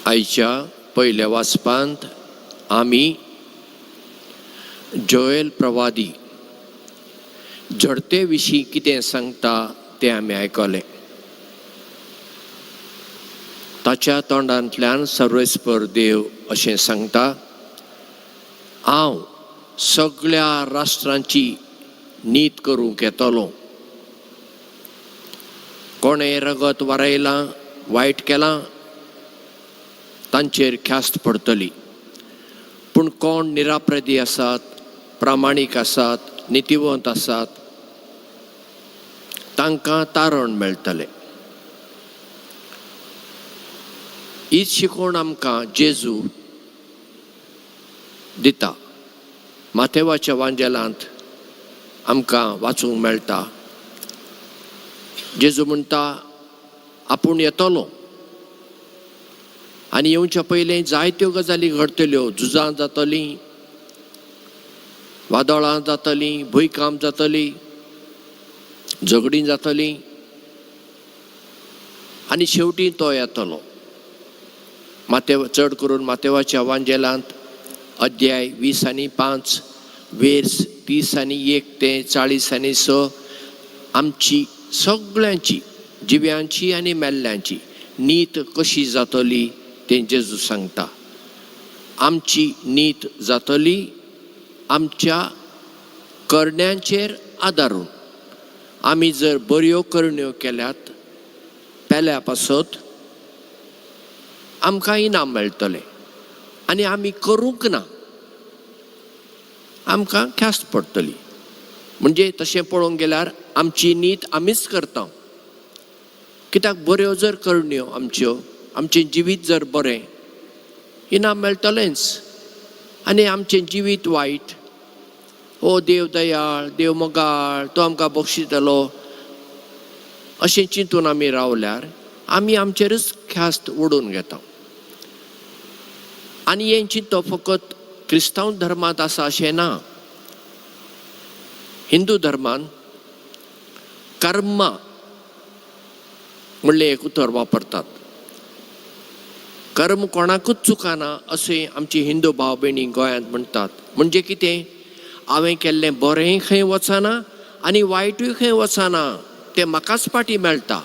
आयच्या पयल्या वाचपांत आमी जोएल प्रवादी झडते विशीं कितें सांगता तें आमी आयकलें. ताच्या तोंडांतल्यान सर्वेस्पर देव अशें सांगता, हांव सगळ्या राष्ट्रांची नीत करूंक येतलो. कोणें रगत वारयलां, वायट केलां, तांचेर ख्यास्त पडटली. पूण कोण निराप्रदी आसात, प्रामाणीक आसात, नितिवंत आसात, तांकां तारण मेळटलें. हीच शिकवण आमकां जेजू दिता. माथेवाच्या वांजेलांत आमकां वाचूंक मेळटा. जेजू म्हणटा आपूण येतलो आनी येवच्या पयलीं जायत्यो गजाली घडटल्यो. झुजां जातलीं, वादळां जातलीं, भुंयकांप जातली, झगडीं जातलीं आनी शेवटी तो येतलो. मातेव चड करून मातेवाच्या वांजेलांत अध्याय 20 आनी 5 वेर्स 30 आनी 1 ते 40 आनी 6 आमची सगळ्यांची जिव्यांची आनी मेल्ल्यांची नीत कशी जातली तें जेजू सांगता. आमची नीत जातली आमच्या करण्यांचेर आदारून. आमी जर बऱ्यो करण्यो केल्यात पेल्या पासत आमकां इनाम मेळटलें आनी आमी करूंक ना आमकां ख्यास्त पडटली. म्हणजे तशें पळोवंक गेल्यार आमची नीत आमीच करता. कित्याक बऱ्यो जर करण्यो आमच्यो, आमचें जिवीत जर बरें, इनाम मेळटलेंच. आनी आमचें जिवीत वायट, ओ देव दयाळ, देव मोगाळ, तो आमकां बक्षितलो अशें चिंतून आमी रावल्यार आमी आमचेरच ख्यास्त ओडून घेता. आनी हें चिंतप फकत क्रिस्तांव धर्मांत आसा अशें ना. हिंदू धर्मान कर्मा म्हणलें एक उतर वापरतात. कर्म कोणाकूच चुकना अशें आमची हिंदू भाव भयणी गोंयांत म्हणटात. म्हणजे कितें, हांवें केल्लें बरेंय खंय वचना आनी वायटूय खंय वचना, तें म्हाकाच फाटीं मेळटा.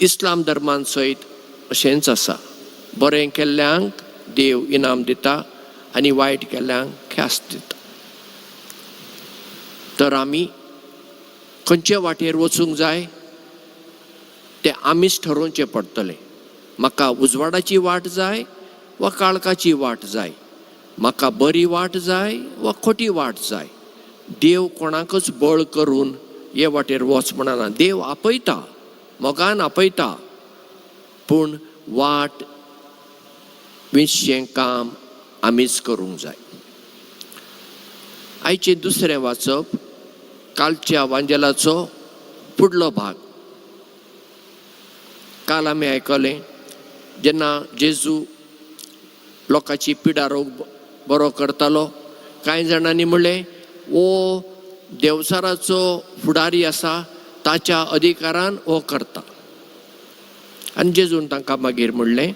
इस्लाम धर्मान सयत अशेंच आसा. बरें केल्ल्यांक देव इनाम दिता आनी वायट केल्ल्यांक ख्यास्त दिता. तर आमी खंयचे वाटेर वचूंक जाय तें आमीच ठरोवचें पडटलें. म्हाका उजवाडाची वाट जाय वा काळखाची वाट जाय, म्हाका बरी वाट जाय वा खोटी वाट जाय. देव कोणाकच बळ करून हे वाटेर वच म्हणना. देव आपयता, मोगान आपयता, पूण वाट विंचचें काम आमीच करूंक जाय. आयचें दुसरें वाचप कालच्या वांजेलाचो फुडलो भाग. काल आमी आयकलें जेन्ना जेजू लोकांची पिडा रोग बरो करतालो, कांय जाणांनी म्हणलें हो देवचाराचो फुडारी आसा, ताच्या अधिकारान हो करता. आनी जेजून तांकां मागीर म्हणलें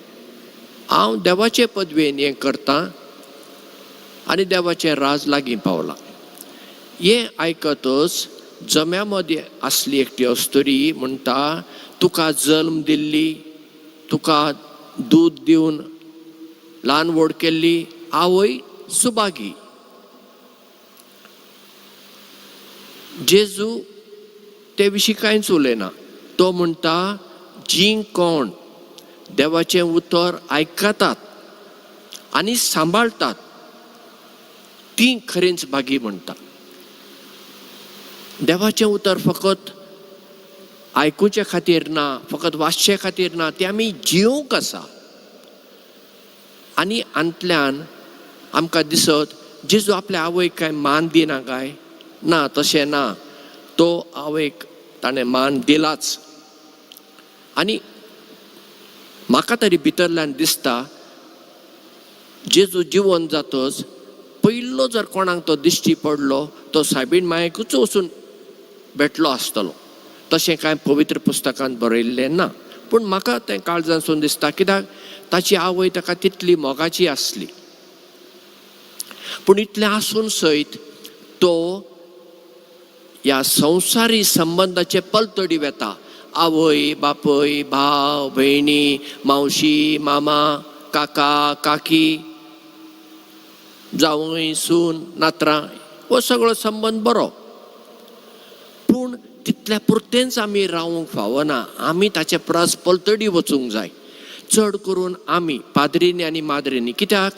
हांव देवाचे पदवेन हें करतां आनी देवाचें राज लागीं पावलां. हें आयकतच जम्या मदीं आसली एकटी अस्तुरी म्हणटा, तुका जल्म दिल्ली, तुका दूद दिवन ल्हान व्हड केल्ली आवय सुभागी. जेजू ते विशीं कांयच उलयना. तो म्हणटा जीं कोण देवाचें उतर आयकतात आनी सांबाळटात तीं खरेंच भागी म्हणटा. देवाचें उतर फकत आयकुचे खातीर ना, फकत वाचचे खातीर ना, तें आमी जियोंक आसा. आनी आंतल्यान आमकां दिसत जेजू आपल्या आवयक कांय मान दिना काय? ना, तशें ना. तो आवयक ताणें मान दिलाच. आनी म्हाका तरी भितरल्यान दिसता जेजू जिवन जातच पयलो जर कोणाक तो दिश्टी पडलो तो सायबीण मायकूच वचून भेटलो आसतलो. तशें कांय पवित्र पुस्तकांत बरयल्लें ना, पूण म्हाका तें काळजांतसून दिसता, कित्याक ताची आवय ताका तितली मोगाची आसली. पूण इतलें आसून सयत तो ह्या संवसारी संबंदाचे पलतडी वेता. आवय, बापय, भाव, भयणी, मावशी, मामा, काका, काकी, जावंय, सून, नातरां, हो सगळो संबंद बरो. पूण तितल्या पुरतेंच आमी रावूंक फावना, आमी ताचे परस पलतडी वचूंक जाय. चड करून आमी पाद्रींनी आनी माद्रींनी, कित्याक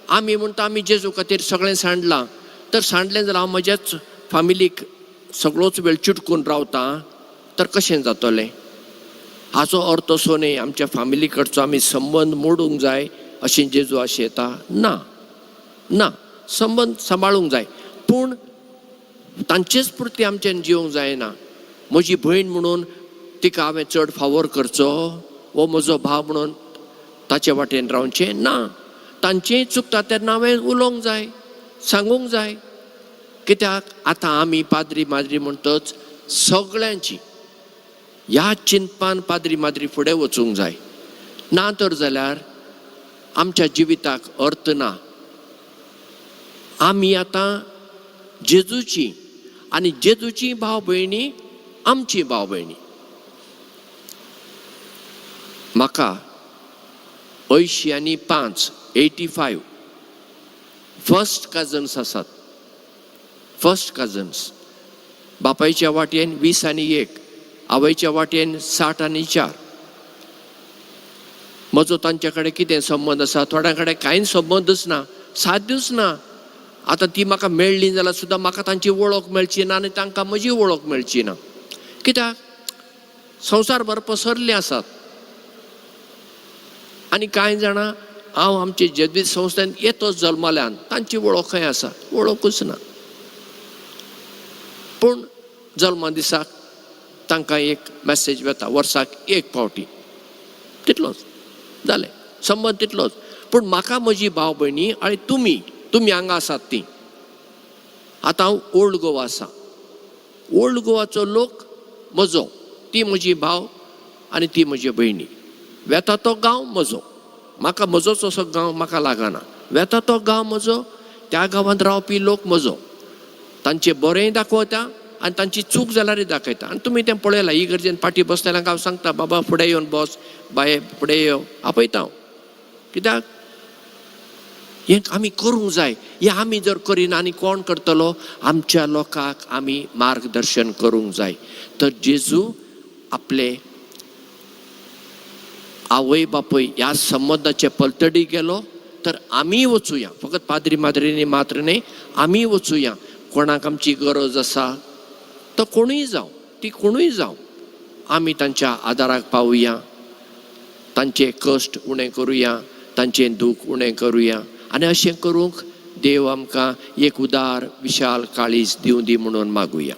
आमी म्हणटा आमी जेजू खातीर सगळें सांडलां, तर सांडलें जाल्यार हांव म्हज्याच फामिलीक सगळोच वेळ चिटकून रावता तर कशें जातलें? हाचो अर्थ असो न्हय आमच्या फामिली कडचो आमी संबंद मोडूंक जाय अशें जेजू आशेता ना, ना, संबंद सांबाळूंक जाय. पूण तांचेच पुरती आमच्यान जिवंक जायना. म्हजी भयण म्हणून तिका हांवें चड फावोर करचो, वो म्हजो भाव म्हणून ताचे वाटेन रावचें ना. तांचेंय चुकता तेन्ना हांवें उलोवंक जाय, सांगूंक जाय. कित्याक आतां आमी पाद्री माद्री म्हणटच सगळ्यांची ह्या चिंतपान पाद्री माद्री फुडें वचूंक जाय. ना तर जाल्यार आमच्या जिविताक अर्थ ना. आमी आतां जेजूची आनी जेजूची भाव भयणी आमची भाव भयणी. म्हाका 85 85 फर्स्ट कजन्स आसात. फर्स्ट कजन्स बापायच्या वाटेन 20 आनी 1, आवयच्या वाटेन 60 आनी 4. म्हजो तांचे कडेन कितें संबंद आसा? थोड्यां कडेन कांय संबंदच ना, साद्यूच ना. आतां ती म्हाका मेळ्ळी जाल्यार सुद्दां म्हाका तांची वळख मेळची ना आनी तांकां म्हजी वळख मेळची ना. कित्याक संवसारभर पसरल्ली आसात. आनी कांय जाणां हांव आमचे जेजवीत संस्थेन येतोच जल्मल्यान तांची वळख खंय आसा? वळखूच ना. पूण जल्मा दिसाक तांकां एक मॅसेज वता, वर्साक एक फावटी, तितलोच जालें, संबंद तितलोच. पूण म्हाका म्हजी भाव भयणी आनी तुमी तुमी हांगा आसात ती. आतां हांव ओल्ड गोवा आसा, ओल्ड गोवाचो लोक म्हजो, ती म्हजी भाव आनी ती म्हजी भयणी. वेता तो गांव म्हजो, म्हाका म्हजोच असो गांव म्हाका लागना. वेता तो गांव म्हजो, त्या गांवांत रावपी लोक म्हजो. तांचें बरेंय दाखोवता आनी तांची चूक जाल्यारय दाखयता. आनी तुमी तें पळयलां, ही गरजेन पाटी बसतल्यांक हांव सांगता, बाबा फुडें येवन बस, बाये फुडें यो, आपयता हांव. कित्याक हें आमी करूंक जाय. हें आमी जर करिना आनी कोण करतलो? आमच्या लोकांक आमी मार्गदर्शन करूंक जाय. तर जेजू आपले आवय बापूय ह्या संबंदाचे पलतडी गेलो तर आमीय वचुया. फकत पाद्री माद्रींनी मात्र न्हय, आमीय वचुया. कोणाक आमची गरज आसा तो कोणूय जावं, ती कोणूय जावं, आमी तांच्या आदाराक पावुया, तांचे कश्ट उणें करुया, तांचें दूख उणें करुया. आनी अशें करूंक देव आमकां एक उदार विशाल काळीज दिवं दी म्हणून मागुया.